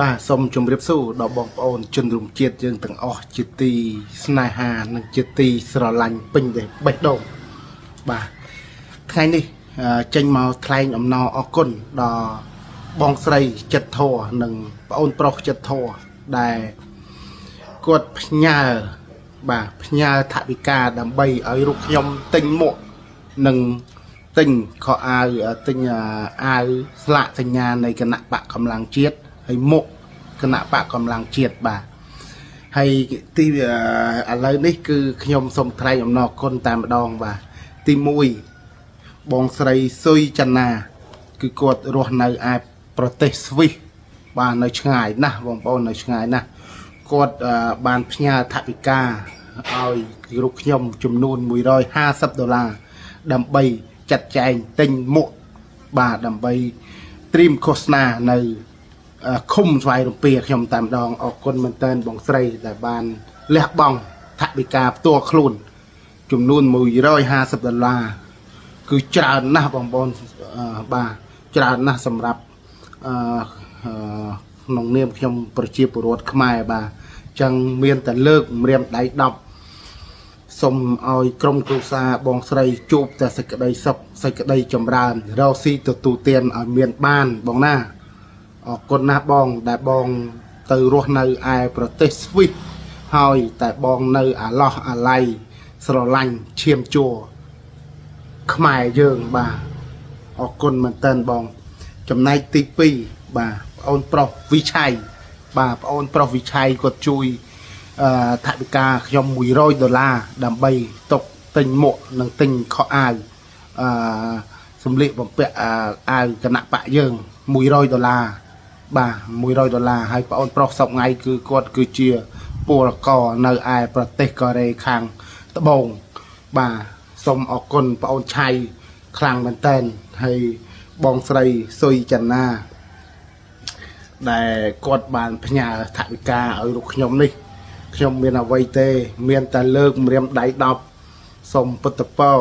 បាទសូមជម្រាបសួរដល់បងប្អូនជនរួមជាតិយើងទាំងអស់ជាទីស្នេហានិងជាទីស្រឡាញ់ពេញទេបេះដូងបាទថ្ងៃនេះចេញមកថ្លែងអំណរអគុណដល់បងស្រីចិត្តធរនិងប្អូនប្រុសចិត្តធរដែលគាត់ផ្ញើបាទផ្ញើថវិកាដើម្បីឲ្យរូបខ្ញុំទិញមួកនិងទិញខោអាវទិញអាវស្លាកសញ្ញានៃគណៈបកកម្លាំងជាតិហើយមុខគណៈបកកម្លាំងជាតិបាទហើយទីឥឡូវនេះគឺខ្ញុំសូមថ្លែងអំណរគុណតែម្ដងបាទទី1បងស្រីសុយចន្ទាគឺគាត់រស់នៅឯប្រទេសស្វីសបាទនៅឆ្ងាយណាស់បងប្អូននៅឆ្ងាយណាស់គាត់បានផ្ញើថវិកាឲ្យរូបខ្ញុំចំនួន150ដុល្លារដើម្បីចាត់ចែងទិញមួកបាទដើម្បីត្រៀមឃោសនានៅ ឃុំស្វាយរំពាខ្ញុំតែម្ដងអរគុណមែនតើបងស្រីដែលបានលះបង់ថវិកាផ្ទាល់ខ្លួន ចំនួន150ដុល្លារគឺច្រើនណាស់បងប្អូនបាទច្រើនណាស់សម្រាប់អឺក្នុងនាមខ្ញុំប្រជាពលរដ្ឋខ្មែរបាទអញ្ចឹងមានតែលើកម្រាមដៃ10សូមឲ្យក្រុមគ្រួសារបងស្រីជួបតែសេចក្តីសុខសេចក្តីចម្រើនរកស៊ីទទួលទានឲ្យមានបានបងណា អរគុណណាស់បងដែលបងទៅរស់នៅឯប្រទេសស្វីសហើយតែបងនៅអាឡោះអាល័យស្រឡាញ់ឈាមជ័រខ្មែរយើងបាទអរគុណមែនតើបង ចំណែកទី2បាទប្អូនប្រុសវិឆ័យបាទប្អូនប្រុសវិឆ័យគាត់ជួយអឺថវិកាខ្ញុំ100ដុល្លារដើម្បីទុកទិញមួកនិងទិញខោអាវអឺសម្លៀកបំពាក់អាវគណៈបកយើង100ដុល្លារបាទ100ដុល្លារហើយប្អូនប្រុសសពថ្ងៃគឺគាត់គឺជាពលករនៅឯប្រទេសកូរ៉េខាងត្បូងបាទសូមអរគុណប្អូនឆៃខ្លាំងមែនតើហើយបងស្រីសុយចន្ទាដែលគាត់បានផ្ញើថវិកាឲ្យរូបខ្ញុំនេះខ្ញុំមានអ្វីទេ មានតែលើកម្រាមដៃ10សូមពុទ្ធពរ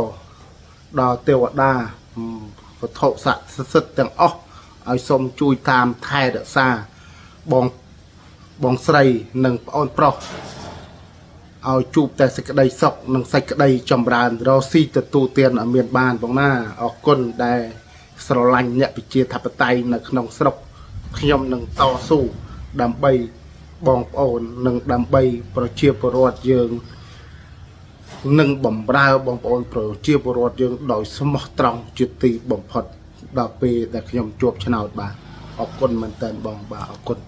ដល់ទេវតាវត្ថុស័ក្តិសិទ្ធិទាំងអស់ឲ្យសូមជួយតាមថែរក្សាបងបងស្រីនិងប្អូនប្រុសឲ្យជួបតែសេចក្តីសុខនិងសេចក្តីចម្រើនរកស៊ីទទួលទានឲ្យមានបានបងណាអរគុណដែលស្រឡាញ់អ្នកប្រជាធិបតេយ្យនៅក្នុងស្រុកខ្ញុំនឹងតស៊ូដើម្បីបងប្អូននិងដើម្បីប្រជាពលរដ្ឋយើងនឹងបំរើបងប្អូនប្រជាពលរដ្ឋយើងដោយស្មោះត្រង់ជាទីបំផុតដល់ពេលដែលខ្ញុំជាប់ឆ្នោតបាទអរគុណមែនតើបងបាទអរគុណ។